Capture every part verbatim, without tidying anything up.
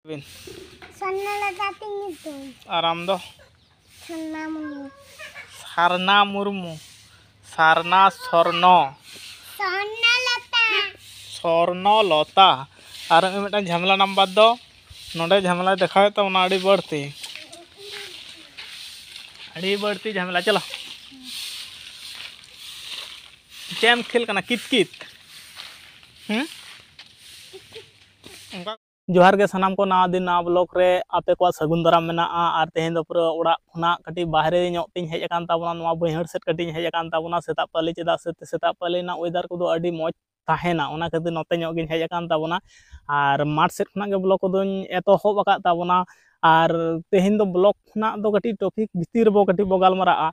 ᱵᱤᱱ? ᱥᱚᱨᱱᱚᱞᱚᱛᱟ ᱛᱤᱧ ᱧᱩᱛᱩᱢ᱾ ᱟᱨ ᱟᱢ ᱫᱚ? ᱥᱚᱨᱱᱟ ᱢᱩᱨᱢᱩ᱾ ᱥᱟᱨᱱᱟ ᱢᱩᱨᱢᱩ᱾ ᱥᱟᱨᱱᱟ ᱥᱚᱨᱱᱚ᱾ ᱥᱚᱨᱱᱚᱞᱚᱛᱟ᱾ ᱥᱚᱨᱱᱚᱞᱚᱛᱟ᱾ ᱟᱨ ᱢᱤᱫᱴᱟᱝ ᱡᱷᱟᱢᱮᱞᱟ ᱱᱟᱢᱵᱟᱨ ᱫᱚ ᱱᱚᱰᱮ ᱡᱷᱟᱢᱮᱞᱟᱭ ᱫᱮᱠᱷᱟᱣᱮᱫ ᱛᱟᱵᱚᱱᱟ ᱟᱹᱰᱤ ᱵᱟᱹᱲᱛᱤ᱾ ᱟᱹᱰᱤ ᱵᱟᱹᱲᱛᱤ ᱡᱷᱟᱢᱮᱞᱟ᱾ ᱪᱚᱞᱚ᱾ ᱪᱮᱫ ᱮᱢ ᱠᱷᱮᱞ ᱠᱟᱱᱟ? ᱠᱤᱛ ᱠᱤᱛ᱾ ᱦᱩᱸ? ᱚᱱᱠᱟ᱾ ᱡᱚᱦᱟᱨ ᱜᱮ ᱥᱟᱱᱟᱢ ᱠᱚ, ᱱᱟᱣᱟ ᱫᱤᱱ ᱱᱟᱣᱟ ᱵᱞᱚᱜ ᱨᱮ ᱟᱯᱮ ᱠᱚᱣᱟᱜ ᱥᱟᱹᱜᱩᱱ ᱫᱟᱨᱟᱢ ᱢᱮᱱᱟᱜᱼᱟ᱾ ᱟᱨ ᱛᱮᱦᱮᱧ ᱫᱚ ᱯᱩᱨᱟᱹ ᱚᱲᱟᱜ ᱠᱷᱚᱱᱟᱜ ᱠᱟᱹᱴᱤᱡ ᱵᱟᱦᱨᱮ ᱧᱚᱜ ᱛᱤᱧ ᱦᱮᱡ ᱟᱠᱟᱱ ᱛᱟᱵᱚᱱᱟ, ᱱᱚᱣᱟ ᱵᱟᱹᱭᱦᱟᱹᱲ ᱥᱮᱫ ᱠᱟᱹᱴᱤᱡ ᱤᱧ ᱦᱮᱡ ᱟᱠᱟᱱ ᱛᱟᱵᱚᱱᱟ ᱥᱮᱛᱟᱜ ᱯᱟᱹᱞᱤ, ᱪᱮᱫᱟᱜ ᱥᱮ ᱥᱮᱛᱟᱜ ᱯᱟᱹᱞᱤ ᱨᱮᱱᱟᱜ ᱚᱭᱮᱫᱟᱨ ᱠᱚᱫᱚ ᱟᱹᱰᱤ ᱢᱚᱡᱽ ᱛᱟᱦᱮᱱᱟ, ᱚᱱᱟ ᱠᱷᱟᱹᱛᱤᱨ ᱱᱚᱛᱮ ᱧᱚᱜ ᱜᱤᱧ ᱦᱮᱡ ᱟᱠᱟᱱ ᱛᱟᱵᱚᱱᱟ᱾ ᱟᱨ ᱢᱟᱴᱷ ᱥᱮᱫ ᱠᱷᱚᱱᱟᱜ ᱜᱮ ᱵᱞᱚᱜ ᱠᱚᱫᱚᱧ ᱮᱛᱚᱦᱚᱵ ᱟᱠᱟᱫ ᱛᱟᱵᱚᱱᱟ᱾ ᱟᱨ ᱛᱮᱦᱮᱧ ᱫᱚ ᱵᱞᱚᱜ ᱠᱷᱚᱱᱟᱜ ᱫᱚ ᱠᱟᱹᱴᱤᱡ ᱴᱚᱯᱤᱠ ᱵᱷᱤᱛᱤᱨ ᱨᱮᱵᱚ ᱠᱟᱹᱴᱤᱡ ᱵᱚ ᱜᱟᱞᱢᱟᱨᱟᱜᱼᱟ᱾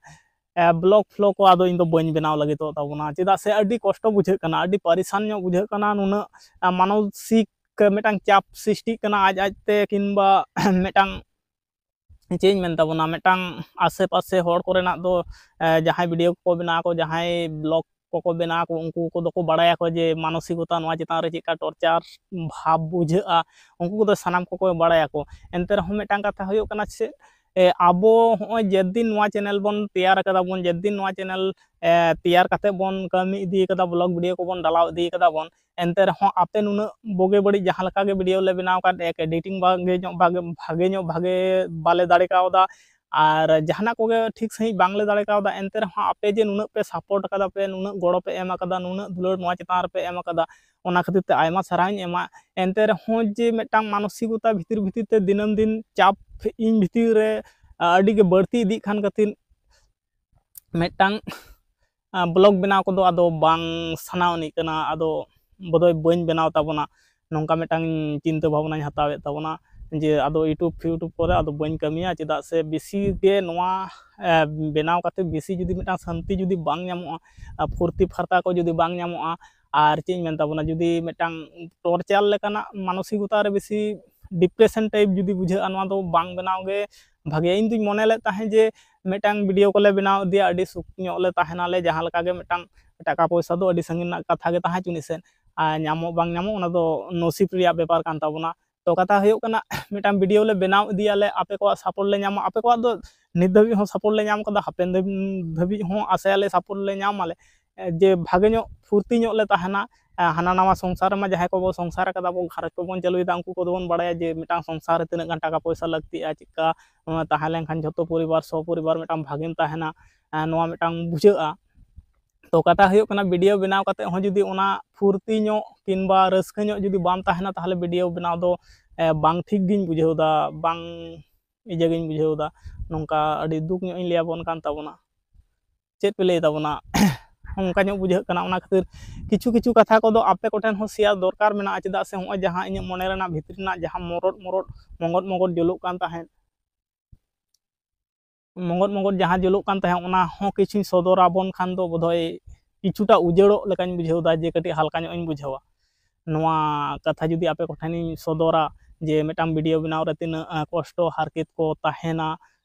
ᱵᱞᱚᱜ ᱯᱷᱞᱚᱜ ᱠᱚ ᱟᱫᱚ ᱤᱧ ᱫᱚ ᱵᱟᱹᱧ ᱵᱮᱱᱟᱣ ᱞᱟᱹᱜᱤᱫᱚᱜ ᱛᱟᱵᱚᱱᱟ, ᱪᱮᱫᱟᱜ ᱥᱮ ᱟᱹᱰᱤ ᱠᱚᱥᱴᱚ ᱵᱩᱡᱷᱟᱹᱜ ᱠᱟᱱᱟ, ᱟᱹᱰᱤ ᱯᱟᱨᱤᱥᱟᱱ ᱧᱚᱜ ᱵᱩᱡᱷᱟᱹᱜ ᱠᱟᱱᱟ᱾ ᱱᱩᱱᱟᱹᱜ ᱢᱟᱱᱚᱥᱤᱠ ᱢᱤᱫᱴᱟᱝ ᱪᱟᱯ ᱥᱨᱤᱥᱴᱤᱜ ᱠᱟᱱᱟ ᱟᱡ ᱟᱡᱛᱮ, ᱠᱤᱝᱵᱟ ᱢᱤᱫᱴᱟᱝ ᱪᱮᱫ ᱤᱧ ᱢᱮᱱ ᱛᱟᱵᱚᱱᱟ, ᱢᱤᱫᱴᱟᱝ ᱟᱥᱮ ᱯᱟᱥᱮ ᱦᱚᱲ ᱠᱚᱨᱮᱱᱟᱜ ᱫᱚ, ᱮ, ᱡᱟᱦᱟᱸᱭ ᱵᱷᱤᱰᱤᱭᱳ ᱠᱚᱠᱚ ᱵᱮᱱᱟᱣ ᱟᱠᱚ, ᱡᱟᱦᱟᱸᱭ ᱵᱞᱚᱜ ᱠᱚᱠᱚ ᱵᱮᱱᱟᱣ ᱟᱠᱚ, ᱩᱱᱠᱩ ᱠᱚᱫᱚ ᱠᱚ ᱵᱟᱲᱟᱭᱟᱠᱚ ᱡᱮ ᱢᱟᱱᱚᱥᱤᱠᱚᱛᱟ ᱱᱚᱣᱟ ᱪᱮᱛᱟᱱ ᱨᱮ ᱪᱮᱫᱠᱟ ᱴᱚᱨᱪᱟᱨ ᱵᱷᱟᱵᱽ ᱵᱩᱡᱷᱟᱹᱜᱼᱟ, ᱩᱱᱠᱩ ᱠᱚᱫᱚ ᱥᱟᱱᱟᱢ ᱠᱚᱠᱚ ᱵᱟᱲᱟᱭᱟᱠᱚ᱾ ᱮᱱᱛᱮ ᱨᱮᱦᱚᱸ ᱢᱤᱫᱴᱟᱝ ᱠᱟᱛᱷᱟ ᱦᱩᱭᱩᱜ ᱠᱟᱱᱟ ᱪᱮᱫ, ᱮ, ᱟᱵᱚ ᱦᱚᱸᱜᱼᱚᱭ ᱡᱮᱫᱤᱱ ᱱᱚᱣᱟ ᱪᱮᱱᱮᱞ ᱵᱚᱱ ᱛᱮᱭᱟᱨ ᱟᱠᱟᱫᱟ ᱵᱚᱱ, ᱡᱮᱫᱤᱱ ᱱᱚᱣᱟ ᱪᱮᱱᱮᱞ, ᱮ, ᱛᱮᱭᱟᱨ ᱠᱟᱛᱮ ᱵᱚᱱ ᱠᱟᱹᱢᱤ ᱤᱫᱤ ᱠᱟᱫᱟ, ᱵᱞᱚᱜ ᱵᱷᱤᱰᱤᱭᱳ ᱠᱚᱵᱚᱱ ᱰᱟᱞᱟᱣ ᱤᱫᱤ ᱠᱟᱫᱟ ᱵᱚᱱ, ᱮᱱᱛᱮ ᱨᱮᱦᱚᱸ ᱟᱯᱮ ᱱᱩᱱᱟᱹᱜ ᱵᱩᱜᱤ ᱵᱟᱹᱲᱤᱡ ᱡᱟᱦᱟᱸ ᱞᱮᱠᱟ ᱜᱮ ᱵᱷᱤᱰᱤᱭᱳ ᱞᱮ ᱵᱮᱱᱟᱣ ᱟᱠᱟᱫ, ᱮᱠ ᱮᱰᱤᱴᱤᱝ ᱵᱷᱟᱜᱮ ᱧᱚᱜ, ᱵᱷᱟᱜᱮ, ᱵᱷᱟᱜᱮ ᱧᱚᱜ ᱵᱷᱟᱜᱮ ᱵᱟᱞᱮ ᱫᱟᱲᱮ ᱠᱟᱣᱫᱟ, ᱟᱨ ᱡᱟᱦᱟᱱᱟᱜ ᱠᱚᱜᱮ ᱴᱷᱤᱠ ᱥᱟᱺᱦᱤᱡ ᱵᱟᱝᱞᱮ ᱫᱟᱲᱮ ᱠᱟᱣᱫᱟ, ᱮᱱᱛᱮ ᱨᱮᱦᱚᱸ ᱟᱯᱮ ᱡᱮ ᱱᱩᱱᱟᱹᱜ ᱯᱮ ᱥᱟᱯᱳᱨᱴ ᱠᱟᱫᱟ ᱯᱮ, ᱱᱩᱱᱟᱹᱜ ᱜᱚᱲᱚ ᱯᱮ ᱮᱢ ᱟᱠᱟᱫᱟ, ᱱᱩᱱᱟᱹᱜ ᱫᱩᱞᱟᱹᱲ ᱱᱚᱣᱟ ᱪᱮᱛᱟᱱ ᱨᱮᱯᱮ ᱮᱢ ᱟᱠᱟᱫᱟ, ᱚᱱᱟ ᱠᱷᱟᱹᱛᱤᱨ ᱛᱮ ᱟᱭᱢᱟ ᱥᱟᱨᱦᱟᱣᱤᱧ ᱮᱢᱟ᱾ ᱮᱱᱛᱮ ᱨᱮᱦᱚᱸ ᱡᱮ ᱢᱤᱫᱴᱟᱝ ᱢᱟᱱᱚᱥᱤᱠᱚᱛᱟ ᱵᱷᱤᱛᱤᱨ ᱵᱷᱤᱛᱤᱨ ᱛᱮ ᱫᱤᱱᱟᱹᱢ ᱫᱤᱱ ᱪᱟᱯ ᱤᱧ ᱵᱷᱤᱛᱤᱨ ᱨᱮ, ᱟ, ᱟᱹᱰᱤ ᱜᱮ ᱵᱟᱹᱲᱛᱤ ᱤᱫᱤᱜ ᱠᱟᱱ ᱠᱷᱟᱹᱛᱤᱨ ᱢᱤᱫᱴᱟᱝ, ᱟ, ᱵᱞᱚᱜ ᱵᱮᱱᱟᱣ ᱠᱚᱫᱚ ᱟᱫᱚ ᱵᱟᱝ ᱥᱟᱱᱟᱣᱟᱱᱤᱡ ᱠᱟᱱᱟ, ᱟᱫᱚ ᱵᱚᱫᱚᱭ ᱵᱟᱹᱧ ᱵᱮᱱᱟᱣ ᱛᱟᱵᱚᱱᱟ, ᱱᱚᱝᱠᱟ ᱢᱤᱫᱴᱟᱝ ᱪᱤᱱᱛᱟᱹ ᱵᱷᱟᱵᱽᱱᱟᱧ ᱦᱟᱛᱟᱣᱮᱫ ᱛᱟᱵᱚᱱᱟ ᱡᱮ ᱟᱫᱚ YouTube ᱯᱷᱤᱭᱩᱴᱩᱵᱽ ᱠᱚᱨᱮ ᱟᱫᱚ ᱵᱟᱹᱧ ᱠᱟᱹᱢᱤᱭᱟ, ᱪᱮᱫᱟᱜ ᱥᱮ ᱵᱮᱥᱤ ᱜᱮ ᱱᱚᱣᱟ, ᱮ, ᱵᱮᱱᱟᱣ ᱠᱟᱛᱮ ᱵᱮᱥᱤ ᱡᱩᱫᱤ ᱢᱤᱫᱴᱟᱝ ᱥᱟᱱᱛᱤ ᱡᱩᱫᱤ ᱵᱟᱝ ᱧᱟᱢᱚᱜᱼᱟ, ᱟ, ᱯᱷᱩᱨᱛᱤ ᱯᱷᱟᱨᱛᱟ ᱠᱚ ᱡᱩᱫᱤ ᱵᱟᱝ ᱧᱟᱢᱚᱜᱼᱟ, ᱟᱨ ᱪᱮᱫ ᱤᱧ ᱢᱮᱱ ᱛᱟᱵᱚᱱᱟ, ᱡᱩᱫᱤ ᱢᱤᱫᱴᱟᱝ ᱴᱚᱨᱪᱟᱨ ᱞᱮᱠᱟᱱᱟᱜ ᱢᱟᱱᱚᱥᱤᱠᱚᱛᱟ ᱨᱮ ᱵᱮᱥᱤ ᱰᱤᱯᱨᱮᱥᱚᱱ ᱴᱟᱭᱤᱯ ᱡᱩᱫᱤ ᱵᱩᱡᱷᱟᱹᱜᱼᱟ, ᱱᱚᱣᱟ ᱫᱚ ᱵᱟᱝ ᱵᱮᱱᱟᱣ ᱜᱮ ᱵᱷᱟᱜᱮᱭᱟ᱾ ᱤᱧ ᱫᱩᱧ ᱢᱚᱱᱮ ᱞᱮᱫ ᱛᱟᱦᱮᱸᱫ ᱡᱮ ᱢᱤᱫᱴᱟᱝ ᱵᱷᱤᱰᱤᱭᱳ ᱠᱚᱞᱮ ᱵᱮᱱᱟᱣ ᱤᱫᱤᱭᱟ, ᱟᱹᱰᱤ ᱥᱩᱠ ᱧᱚᱜ ᱞᱮ ᱛᱟᱦᱮᱱᱟᱞᱮ, ᱡᱟᱦᱟᱸ ᱞᱮᱠᱟ ᱜᱮ ᱢᱤᱫᱴᱟᱝ ᱴᱟᱠᱟ ᱯᱚᱭᱥᱟ ᱫᱚ ᱟᱹᱰᱤ ᱥᱟᱺᱜᱤᱧ ᱨᱮᱱᱟᱜ ᱠᱟᱛᱷᱟ ᱜᱮ ᱛᱟᱦᱮᱸ ᱦᱚᱪᱚᱱᱤᱡ ᱥᱮ, ᱟᱨ ᱧᱟᱢᱚᱜ ᱵᱟᱝ ᱧᱟᱢᱚᱜ ᱚᱱᱟ ᱫᱚ ᱱᱚᱥᱤᱵ ᱨᱮᱭᱟᱜ ᱵᱮᱯᱟᱨ ᱠᱟᱱ ᱛᱟᱵᱚᱱᱟ᱾ ᱛᱚ ᱠᱟᱛᱷᱟ ᱦᱩᱭᱩᱜ ᱠᱟᱱᱟ, ᱢᱤᱫᱴᱟᱝ ᱵᱷᱤᱰᱤᱭᱳ ᱞᱮ ᱵᱮᱱᱟᱣ ᱤᱫᱤᱭᱟᱞᱮ, ᱟᱯᱮ ᱠᱚᱣᱟᱜ ᱥᱟᱯᱳᱨᱴ ᱞᱮ ᱧᱟᱢᱟ, ᱟᱯᱮ ᱠᱚᱣᱟᱜ ᱫᱚ ᱱᱤᱛ ᱫᱷᱟᱹᱵᱤᱡ ᱦᱚᱸ ᱥᱟᱯᱳᱨᱴ ᱞᱮ ᱧᱟᱢ ᱠᱟᱫᱟ, ᱦᱟᱯᱮᱱ ᱫᱤᱱ ᱫᱷᱟᱹᱵᱤᱡ ᱦᱚᱸ ᱟᱥᱟᱭᱟᱞᱮ ᱥᱟᱯᱳᱨᱴ ᱞᱮ ᱧᱟᱢ ᱟᱞᱮ, ᱡᱮ ᱵᱷᱟᱜᱮ ᱧᱚᱜ ᱯᱷᱩᱨᱛᱤ ᱧᱚᱜ ᱞᱮ ᱛᱟᱦᱮᱱᱟ᱾ ᱦᱟᱱᱟ ᱱᱟᱣᱟ ᱥᱚᱝᱥᱟᱨ ᱨᱮᱢᱟ ᱡᱟᱦᱟᱸᱭ ᱠᱚᱵᱚ ᱥᱚᱝᱥᱟᱨ ᱟᱠᱟᱫᱟ ᱵᱚ, ᱜᱷᱟᱨᱚᱸᱡᱽ ᱠᱚᱵᱚᱱ ᱪᱟᱹᱞᱩᱭᱮᱫᱟ, ᱩᱱᱠᱩ ᱠᱚᱫᱚ ᱵᱚᱱ ᱵᱟᱲᱟᱭᱟ ᱡᱮ ᱢᱤᱫᱴᱟᱝ ᱥᱚᱝᱥᱟᱨ ᱨᱮ ᱛᱤᱱᱟᱹᱜ ᱜᱟᱱ ᱴᱟᱠᱟ ᱯᱚᱭᱥᱟ ᱞᱟᱹᱠᱛᱤᱜᱼᱟ, ᱪᱮᱫᱠᱟ ᱛᱟᱦᱮᱸ ᱞᱮᱱᱠᱷᱟᱱ ᱡᱷᱚᱛᱚ ᱯᱚᱨᱤᱵᱟᱨ ᱥᱚᱯᱚᱨᱤᱵᱟᱨ ᱢᱤᱫᱴᱟᱝ ᱵᱷᱟᱜᱮᱢ ᱛᱟᱦᱮᱱᱟ, ᱱᱚᱣᱟ ᱢᱤᱫᱴᱟᱝ ᱵᱩᱡᱷᱟᱹᱜᱼᱟ᱾ ᱛᱚ ᱠᱟᱛᱷᱟ ᱦᱩᱭᱩᱜ ᱠᱟᱱᱟ, ᱵᱷᱤᱰᱤᱭᱳ ᱵᱮᱱᱟᱣ ᱠᱟᱛᱮ ᱦᱚᱸ ᱡᱩᱫᱤ ᱚᱱᱟ ᱯᱷᱩᱨᱛᱤ ᱧᱚᱜ ᱠᱤᱝᱵᱟ ᱨᱟᱹᱥᱠᱟᱹ ᱧᱚᱜ ᱡᱩᱫᱤ ᱵᱟᱢ ᱛᱟᱦᱮᱱᱟ, ᱛᱟᱦᱚᱞᱮ ᱵᱷᱤᱰᱤᱭᱳ ᱵᱮᱱᱟᱣ ᱫᱚ ᱵᱟᱝ ᱴᱷᱤᱠ ᱜᱤᱧ ᱵᱩᱡᱷᱟᱹᱣ ᱮᱫᱟ, ᱵᱟᱝ ᱤᱭᱟᱹ ᱜᱤᱧ ᱵᱩᱡᱷᱟᱹᱣ ᱮᱫᱟ᱾ ᱱᱚᱝᱠᱟ ᱟᱹᱰᱤ ᱫᱩᱠ ᱧᱚᱜ ᱤᱧ ᱞᱟᱹᱭᱟᱵᱚᱱ ᱠᱟᱱ ᱛᱟᱵᱚᱱᱟ᱾ ᱪᱮᱫ ᱯᱮ ᱞᱟᱹᱭ ᱛᱟᱵᱚᱱᱟ? ᱚᱱᱠᱟ ᱧᱚᱜ ᱵᱩᱡᱷᱟᱹᱜ ᱠᱟᱱᱟ᱾ ᱚᱱᱟ ᱠᱷᱟᱹᱛᱤᱨ ᱠᱤᱪᱷᱩ ᱠᱤᱪᱷᱩ ᱠᱟᱛᱷᱟ ᱠᱚᱫᱚ ᱟᱯᱮ ᱠᱚᱴᱷᱮᱱ ᱦᱚᱸ ᱥᱮᱭᱟᱨ ᱫᱚᱨᱠᱟᱨ ᱢᱮᱱᱟᱜᱼᱟ᱾ ᱪᱮᱫᱟᱜ ᱥᱮ ᱱᱚᱜᱼᱚᱭ ᱡᱟᱦᱟᱸ ᱤᱧᱟᱹᱜ ᱢᱚᱱᱮ ᱨᱮᱱᱟᱜ ᱵᱷᱤᱛᱨᱤ ᱨᱮᱱᱟᱜ ᱡᱟᱦᱟᱸ ᱢᱚᱨᱚᱴ ᱢᱚᱨᱚᱴ ᱢᱚᱝᱜᱚᱴ ᱢᱚᱝᱜᱚᱴ ᱡᱩᱞᱩᱜ ᱠᱟᱱ ᱛᱟᱦᱮᱸᱫ, ᱢᱚᱝᱜᱚᱴ ᱢᱚᱝᱜᱚᱴ ᱡᱟᱦᱟᱸ ᱡᱩᱞᱩᱜ ᱠᱟᱱ ᱛᱟᱦᱮᱸᱫ, ᱚᱱᱟ ᱦᱚᱸ ᱠᱤᱪᱷᱩᱧ ᱥᱚᱫᱚᱨ ᱟᱵᱚᱱ ᱠᱷᱟᱱ ᱫᱚ ᱵᱳᱫᱷᱚᱭ ᱠᱤᱪᱷᱩᱴᱟ ᱩᱡᱟᱹᱲᱚᱜ ᱞᱮᱠᱟᱧ ᱵᱩᱡᱷᱟᱹᱣ ᱮᱫᱟ, ᱡᱮ ᱠᱟᱹᱴᱤᱡ ᱦᱟᱞᱠᱟ ᱧᱚᱜ ᱤᱧ ᱵᱩᱡᱷᱟᱹᱣᱟ᱾ ᱱᱚᱣᱟ ᱠᱟᱛᱷᱟ ᱡᱩᱫᱤ ᱟᱯᱮ ᱠᱚᱴᱷᱮᱱᱤᱧ ᱥᱚᱫᱚᱨᱟ ᱡᱮ ᱢᱤᱫᱴᱟᱝ ᱵᱷᱤᱰᱤᱭᱳ ᱵᱮᱱᱟᱣ ᱨᱮ ᱛᱤᱱᱟᱹᱜ ᱠᱚᱥᱴᱚ ᱦᱟᱨᱠᱮᱛ ᱠᱚ ᱛᱟᱦᱮᱱᱟ,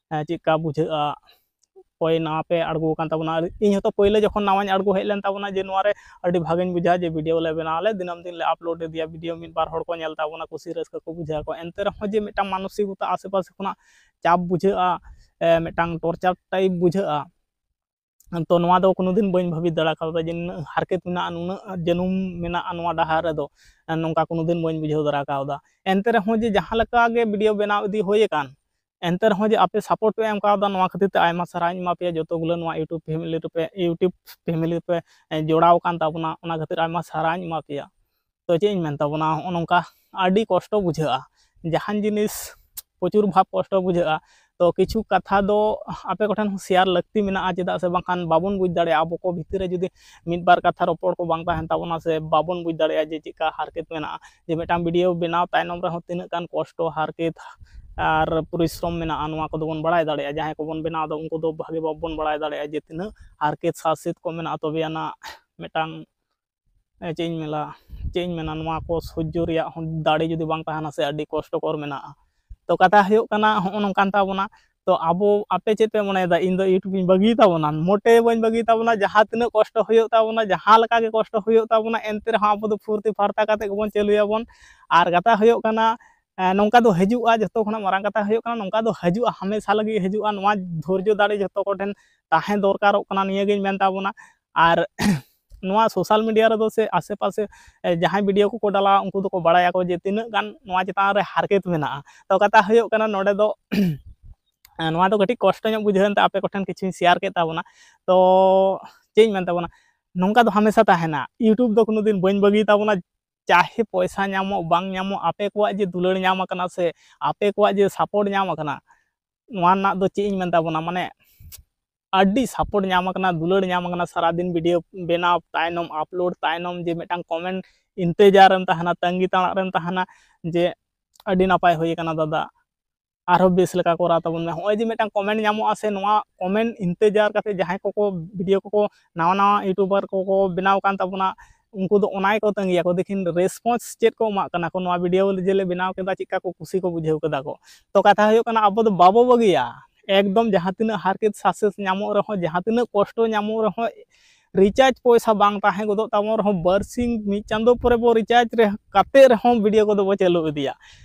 ᱪᱮᱫᱠᱟ ᱵᱩᱡᱷᱟᱹᱜᱼᱟ, ᱚᱠᱚᱭ ᱱᱟᱣᱟ ᱯᱮ ᱟᱬᱜᱚ ᱟᱠᱟᱱ ᱛᱟᱵᱚᱱᱟ᱾ ᱟᱨ ᱤᱧ ᱦᱚᱸᱛᱚ ᱯᱳᱭᱞᱳ ᱡᱚᱠᱷᱚᱱ ᱱᱟᱣᱟᱧ ᱟᱬᱜᱚ ᱦᱮᱡ ᱞᱮᱱ ᱛᱟᱵᱚᱱᱟ, ᱡᱮ ᱱᱚᱣᱟ ᱨᱮ ᱟᱹᱰᱤ ᱵᱷᱟᱜᱮᱧ ᱵᱩᱡᱷᱟᱹᱣᱟ ᱡᱮ ᱵᱷᱤᱰᱤᱭᱳ ᱞᱮ ᱵᱮᱱᱟᱣ ᱟᱞᱮ, ᱫᱤᱱᱟᱹᱢ ᱫᱤᱱ ᱞᱮ ᱟᱯᱞᱳᱰ ᱤᱫᱤᱭᱟ ᱵᱷᱤᱰᱤᱭᱳ, ᱢᱤᱫ ᱵᱟᱨ ᱦᱚᱲ ᱠᱚ ᱧᱮᱞ ᱛᱟᱵᱚᱱᱟ, ᱠᱩᱥᱤ ᱨᱟᱹᱥᱠᱟᱹ ᱠᱚ ᱵᱩᱡᱷᱟᱹᱣ ᱟᱠᱚ᱾ ᱮᱱᱛᱮ ᱨᱮᱦᱚᱸ ᱡᱮ ᱢᱤᱫᱴᱟᱝ ᱢᱟᱱᱚᱥᱤᱠᱚᱛᱟ ᱟᱥᱮ ᱯᱟᱥᱮ ᱠᱷᱚᱱᱟᱜ ᱪᱟᱯ ᱵᱩᱡᱷᱟᱹᱜᱼᱟ, ᱮ, ᱢᱤᱫᱴᱟᱝ ᱴᱚᱨᱪᱟᱨ ᱴᱟᱭᱤᱯ ᱵᱩᱡᱷᱟᱹᱜᱼᱟ᱾ ᱛᱚ ᱱᱚᱣᱟ ᱫᱚ ᱠᱳᱱᱳ ᱫᱤᱱ ᱵᱟᱹᱧ ᱵᱷᱟᱹᱵᱤᱛ ᱫᱟᱲᱮ ᱠᱟᱣᱫᱟ ᱡᱮ ᱱᱩᱱᱟᱹᱜ ᱦᱟᱨᱠᱮᱛ ᱢᱮᱱᱟᱜᱼᱟ, ᱱᱩᱱᱟᱹᱜ ᱡᱟᱹᱱᱩᱢ ᱢᱮᱱᱟᱜᱼᱟ ᱱᱚᱣᱟ ᱰᱟᱦᱟᱨ ᱨᱮᱫᱚ, ᱱᱚᱝᱠᱟ ᱠᱳᱱᱳ ᱫᱤᱱ ᱵᱟᱹᱧ ᱵᱩᱡᱷᱟᱹᱣ ᱫᱟᱲᱮ ᱠᱟᱣᱫᱟ᱾ ᱮᱱᱛᱮ ᱨᱮᱦᱚᱸ ᱡᱮ ᱡᱟᱦᱟᱸ ᱞᱮᱠᱟ ᱜᱮ ᱵᱷᱤᱰᱤᱭᱳ ᱵᱮᱱᱟᱣ ᱤᱫᱤ ᱦᱩᱭ ᱟᱠᱟᱱ, ᱮᱱᱛᱮ ᱨᱮᱦᱚᱸ ᱡᱮ ᱟᱯᱮ ᱥᱟᱯᱳᱨᱴ ᱯᱮ ᱮᱢ ᱠᱟᱣᱫᱟ, ᱱᱚᱣᱟ ᱠᱷᱟᱹᱛᱤᱨ ᱛᱮ ᱟᱭᱢᱟ ᱥᱟᱨᱦᱟᱣ ᱤᱧ ᱮᱢᱟ ᱯᱮᱭᱟ᱾ ᱡᱚᱛᱚ ᱜᱩᱞᱟᱹ ᱱᱚᱣᱟ YouTube family ᱨᱮᱯᱮ, YouTube family ᱨᱮᱯᱮ ᱡᱚᱲᱟᱣ ᱟᱠᱟᱱ ᱛᱟᱵᱚᱱᱟ, ᱚᱱᱟ ᱠᱷᱟᱹᱛᱤᱨ ᱟᱭᱢᱟ ᱥᱟᱨᱦᱟᱣ ᱤᱧ ᱮᱢᱟ ᱯᱮᱭᱟ᱾ ᱛᱚ ᱪᱮᱫ ᱤᱧ ᱢᱮᱱ ᱛᱟᱵᱚᱱᱟ, ᱦᱚᱸᱜᱼᱚ ᱱᱚᱝᱠᱟ ᱟᱹᱰᱤ ᱠᱚᱥᱴᱚ ᱵᱩᱡᱷᱟᱹᱜᱼᱟ, ᱡᱟᱦᱟᱱ ᱡᱤᱱᱤᱥ ᱯᱨᱚᱪᱩᱨ ᱵᱷᱟᱵᱽ ᱠᱚᱥᱴᱚ ᱵᱩᱡᱷᱟᱹᱜᱼᱟ᱾ ᱛᱚ ᱠᱤᱪᱷᱩ ᱠᱟᱛᱷᱟ ᱫᱚ ᱟᱯᱮ ᱠᱚᱴᱷᱮᱱ ᱦᱚᱸ ᱥᱮᱭᱟᱨ ᱞᱟᱹᱠᱛᱤ ᱢᱮᱱᱟᱜᱼᱟ, ᱪᱮᱫᱟᱜ ᱥᱮ ᱵᱟᱝᱠᱷᱟᱱ ᱵᱟᱵᱚᱱ ᱵᱩᱡᱽ ᱫᱟᱲᱮᱭᱟᱜᱼᱟ᱾ ᱟᱵᱚ ᱠᱚ ᱵᱷᱤᱛᱤᱨ ᱨᱮ ᱡᱩᱫᱤ ᱢᱤᱫ ᱵᱟᱨ ᱠᱟᱛᱷᱟ ᱨᱚᱯᱚᱲ ᱠᱚ ᱵᱟᱝ ᱛᱟᱦᱮᱱ ᱛᱟᱵᱚᱱᱟ, ᱥᱮ ᱵᱟᱵᱚᱱ ᱵᱩᱡᱽ ᱫᱟᱲᱮᱭᱟᱜᱼᱟ ᱡᱮ ᱪᱮᱫᱠᱟ ᱦᱟᱨᱠᱮᱛ ᱢᱮᱱᱟᱜᱼᱟ, ᱡᱮ ᱢᱤᱫᱴᱟᱝ ᱵᱷᱤᱰᱤᱭᱳ ᱵᱮᱱᱟᱣ ᱛᱟᱭᱱᱚᱢ ᱨᱮᱦᱚᱸ ᱛᱤᱱᱟᱹᱜ ᱜᱟᱱ ᱠᱚᱥᱴᱚ, ᱦᱟᱨᱠᱮᱛ ᱟᱨ ᱯᱚᱨᱤᱥᱨᱚᱢ ᱢᱮᱱᱟᱜᱼᱟ, ᱱᱚᱣᱟ ᱠᱚᱫᱚ ᱵᱚᱱ ᱵᱟᱲᱟᱭ ᱫᱟᱲᱮᱭᱟᱜᱼᱟ᱾ ᱡᱟᱦᱟᱸᱭ ᱠᱚᱵᱚᱱ ᱵᱮᱱᱟᱣ ᱮᱫᱟ, ᱩᱱᱠᱩ ᱫᱚ ᱵᱷᱟᱜᱮ ᱵᱷᱟᱵᱽ ᱵᱚᱱ ᱵᱟᱲᱟᱭ ᱫᱟᱲᱮᱭᱟᱜᱼᱟ ᱡᱮ ᱛᱤᱱᱟᱹᱜ ᱦᱟᱨᱠᱮᱛ ᱥᱟᱥᱮᱛ ᱠᱚ ᱢᱮᱱᱟᱜᱼᱟ, ᱛᱚᱵᱮ ᱟᱱᱟᱜ ᱢᱤᱫᱴᱟᱝ ᱮ, ᱪᱮᱫ ᱤᱧ ᱢᱮᱱᱟ, ᱪᱮᱫ ᱤᱧ ᱢᱮᱱᱟ, ᱱᱚᱣᱟ ᱠᱚ ᱥᱚᱡᱽᱡᱚ ᱨᱮᱭᱟᱜ ᱦᱚᱸ ᱫᱟᱲᱮ ᱡᱩᱫᱤ ᱵᱟᱝ ᱛᱟᱦᱮᱱᱟ ᱥᱮ, ᱟᱹᱰᱤ ᱠᱚᱥᱴᱚᱠᱚᱨ ᱢᱮᱱᱟᱜᱼᱟ᱾ ᱛᱚ ᱠᱟᱛᱷᱟ ᱦᱩᱭᱩᱜ ᱠᱟᱱᱟ, ᱦᱚᱸᱜᱼᱚ ᱱᱚᱝᱠᱟᱱ ᱛᱟᱵᱚᱱᱟ᱾ ᱛᱚ ᱟᱵᱚ, ᱟᱯᱮ ᱪᱮᱫ ᱯᱮ ᱢᱚᱱᱮᱭᱮᱫᱟ, ᱤᱧ ᱫᱚ YouTube ᱤᱧ ᱵᱟᱹᱜᱤᱭ ᱛᱟᱵᱚᱱᱟ? ᱢᱚᱴᱮ ᱵᱟᱹᱧ ᱵᱟᱹᱜᱤᱭ ᱛᱟᱵᱚᱱᱟ᱾ ᱡᱟᱦᱟᱸ ᱛᱤᱱᱟᱹᱜ ᱠᱚᱥᱴᱚ ᱦᱩᱭᱩᱜ ᱛᱟᱵᱚᱱᱟ, ᱡᱟᱦᱟᱸ ᱞᱮᱠᱟ ᱜᱮ ᱠᱚᱥᱴᱚ ᱦᱩᱭᱩᱜ ᱛᱟᱵᱚᱱᱟ, ᱮᱱᱛᱮ ᱨᱮᱦᱚᱸ ᱟᱵᱚ ᱫᱚ ᱯᱷᱩᱨᱛᱤ ᱯᱷᱟᱨᱛᱟ ᱠᱟᱛᱮ ᱜᱮᱵᱚᱱ ᱪᱟᱹᱞᱩᱭᱟᱵᱚᱱ᱾ ᱟᱨ ᱠᱟᱛᱷᱟ ᱦᱩᱭᱩᱜ ᱠᱟᱱᱟ, ᱮ, ᱱᱚᱝᱠᱟ ᱫᱚ ᱦᱤᱡᱩᱜᱼᱟ᱾ ᱡᱚᱛᱚ ᱠᱷᱚᱱᱟᱜ ᱢᱟᱨᱟᱝ ᱠᱟᱛᱷᱟ ᱦᱩᱭᱩᱜ ᱠᱟᱱᱟ, ᱱᱚᱝᱠᱟ ᱫᱚ ᱦᱤᱡᱩᱜᱼᱟ, ᱦᱟᱢᱮᱥᱟ ᱞᱟᱹᱜᱤᱫ ᱦᱤᱡᱩᱜᱼᱟ᱾ ᱱᱚᱣᱟ ᱫᱷᱳᱨᱡᱚ ᱫᱟᱲᱮ ᱡᱚᱛᱚ ᱠᱚ ᱴᱷᱮᱱ ᱛᱟᱦᱮᱸ ᱫᱚᱨᱠᱟᱨᱚᱜ ᱠᱟᱱᱟ, ᱱᱤᱭᱟᱹᱜᱤᱧ ᱢᱮᱱ ᱛᱟᱵᱚᱱᱟ᱾ ᱟᱨ ᱱᱚᱣᱟ social media ᱨᱮᱫᱚ ᱥᱮ ᱟᱥᱮ ᱯᱟᱥᱮ, ᱮ, ᱡᱟᱦᱟᱸᱭ video ᱠᱚᱠᱚ ᱰᱟᱞᱟᱣᱟ, ᱩᱱᱠᱩ ᱫᱚᱠᱚ ᱵᱟᱲᱟᱭᱟᱠᱚ ᱡᱮ ᱛᱤᱱᱟᱹᱜ ᱜᱟᱱ ᱱᱚᱣᱟ ᱪᱮᱛᱟᱱ ᱨᱮ ᱦᱟᱨᱠᱮᱛ ᱢᱮᱱᱟᱜᱼᱟ᱾ ᱛᱚ ᱠᱟᱛᱷᱟ ᱦᱩᱭᱩᱜ ᱠᱟᱱᱟ, ᱱᱚᱰᱮ ᱫᱚ ᱮ, ᱱᱚᱣᱟ ᱫᱚ ᱠᱟᱹᱴᱤᱡ ᱠᱚᱥᱴᱚ ᱧᱚᱜ ᱵᱩᱡᱷᱟᱹᱣ ᱮᱱᱛᱮ ᱟᱯᱮ ᱠᱚᱴᱷᱮᱱ ᱠᱤᱪᱷᱩᱧ share ᱠᱮᱫ ᱛᱟᱵᱚᱱᱟ᱾ ᱛᱚ ᱪᱮᱫ ᱤᱧ ᱢᱮᱱ ᱛᱟᱵᱚᱱᱟ, ᱱᱚᱝᱠᱟ ᱫᱚ ᱦᱟᱢᱮᱥᱟ ᱛᱟᱦᱮᱱᱟ᱾ YouTube ᱫᱚ ᱠᱳᱱᱳ ᱫᱤᱱ ᱵᱟᱹᱧ ᱵᱟᱹᱜᱤ ᱛᱟᱵᱚᱱᱟ, ᱪᱟᱦᱮ ᱯᱚᱭᱥᱟ ᱧᱟᱢᱚᱜ ᱵᱟᱝ ᱧᱟᱢᱚᱜ, ᱟᱯᱮ ᱠᱚᱣᱟᱜ ᱡᱮ ᱫᱩᱞᱟᱹᱲ ᱧᱟᱢ ᱟᱠᱟᱱᱟ ᱥᱮ ᱟᱯᱮ ᱠᱚᱣᱟᱜ ᱡᱮ support ᱧᱟᱢ ᱟᱠᱟᱱᱟ, ᱱᱚᱣᱟ ᱨᱮᱱᱟᱜ ᱫᱚ ᱪᱮᱫ ᱤᱧ ᱢᱮᱱ ᱛᱟᱵᱚᱱᱟ, ᱢᱟᱱᱮ ᱟᱹᱰᱤ support ᱧᱟᱢ ᱟᱠᱟᱱᱟ, ᱫᱩᱞᱟᱹᱲ ᱧᱟᱢ ᱟᱠᱟᱱᱟ᱾ ᱥᱟᱨᱟᱫᱤᱱ video ᱵᱮᱱᱟᱣ ᱛᱟᱭᱱᱚᱢ, upload ᱛᱟᱭᱱᱚᱢ ᱡᱮ ᱢᱤᱫᱴᱟᱝ comment ᱤᱱᱛᱮᱡᱟᱨ ᱨᱮᱢ ᱛᱟᱦᱮᱱᱟ, ᱛᱟᱺᱜᱤ ᱛᱟᱲᱟᱜ ᱨᱮᱢ ᱛᱟᱦᱮᱱᱟ ᱡᱮ ᱟᱹᱰᱤ ᱱᱟᱯᱟᱭ ᱦᱩᱭ ᱟᱠᱟᱱᱟ ᱫᱟᱫᱟ, ᱟᱨᱦᱚᱸ ᱵᱮᱥ ᱞᱮᱠᱟ ᱠᱚᱨᱟᱣ ᱛᱟᱵᱚᱱ ᱢᱮ᱾ ᱱᱚᱜᱼᱚᱭ ᱡᱮ ᱢᱤᱫᱴᱟᱝ comment ᱧᱟᱢᱚᱜᱼᱟ ᱥᱮ, ᱱᱚᱣᱟ comment ᱤᱱᱛᱮᱡᱟᱨ ᱠᱟᱛᱮ ᱡᱟᱦᱟᱸᱭ ᱠᱚᱠᱚ video ᱠᱚᱠᱚ, ᱱᱟᱣᱟ ᱱᱟᱣᱟ YouTuber ᱠᱚᱠᱚ ᱵᱮᱱᱟᱣ ᱠᱟᱱ ᱛᱟᱵᱚᱱᱟ, ᱩᱱᱠᱩ ᱫᱚ ᱚᱱᱟ ᱜᱮᱠᱚ ᱛᱟᱺᱜᱤᱭᱟᱠᱚ, ᱫᱮᱠᱷᱤᱱ response ᱪᱮᱫ ᱠᱚ ᱮᱢᱟᱜ ᱠᱟᱱᱟ ᱠᱚ, ᱱᱚᱣᱟ video ᱡᱮᱞᱮ ᱵᱮᱱᱟᱣ ᱠᱮᱫᱟ, ᱪᱮᱫᱠᱟ ᱠᱚ ᱠᱩᱥᱤ ᱠᱚ ᱵᱩᱡᱷᱟᱹᱣ ᱠᱮᱫᱟ ᱠᱚ᱾ ᱛᱚ ᱠᱟᱛᱷᱟ ᱦᱩᱭᱩᱜ ᱠᱟᱱᱟ, ᱟᱵᱚ ᱫᱚ ᱵᱟᱵᱚ ᱵᱟᱹᱜᱤᱭᱟ᱾ ᱮᱠᱫᱚᱢ ᱡᱟᱦᱟᱸ ᱛᱤᱱᱟᱹᱜ ᱦᱟᱨᱠᱮᱛ ᱥᱟᱥᱮᱛ ᱧᱟᱢᱚᱜ ᱨᱮᱦᱚᱸ, ᱡᱟᱦᱟᱸ ᱛᱤᱱᱟᱹᱜ ᱠᱚᱥᱴᱚ ᱧᱟᱢᱚᱜ ᱨᱮᱦᱚᱸ, recharge ᱯᱚᱭᱥᱟ ᱵᱟᱝ ᱛᱟᱦᱮᱸ ᱜᱚᱫᱚᱜ ᱛᱟᱵᱚᱱ ᱨᱮᱦᱚᱸ, ᱵᱟᱨᱥᱤᱧ ᱢᱤᱫ ᱪᱟᱸᱫᱳ ᱯᱚᱨᱮ ᱵᱚ recharge ᱨᱮ ᱠᱟᱛᱮ ᱨᱮᱦᱚᱸ video ᱠᱚᱫᱚ ᱵᱚ ᱪᱟᱹᱞᱩ ᱤᱫᱤᱭᱟ᱾